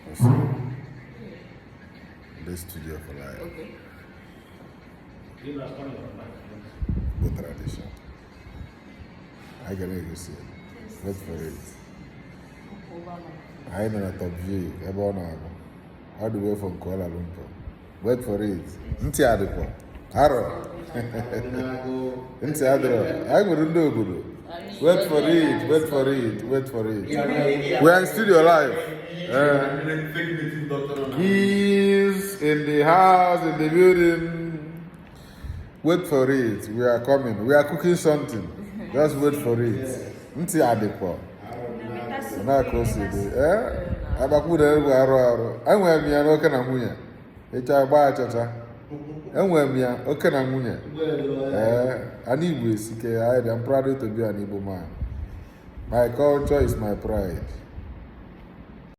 Also, this studio for life. Igbo tradition. Anyị ga na-egosi ya. Wait for it. Anyị nọ na Top V ebe ọ na-agụ. All the way from Kuala Lumpur. Wait for it. Ntị adịkwa. Arọ. Ntị adịrọ. Anyị nwere ndị obodo. Wait for it. Wait for it. Wait for it. We are in studio live. He's in the house, in the building. Wait for it. We are coming. We are cooking something. Just wait for it. Ntị adịkwa. Na ka o si dị. Ee, agbakwu na egwu arụ arụ. Enwere m ya n'oke na nwunye. Ịcha gbaa achacha. Enwere m ya oke na nwunye. Ee, ana Igbo esike. I am proud to be an Igbo man. My culture is my pride.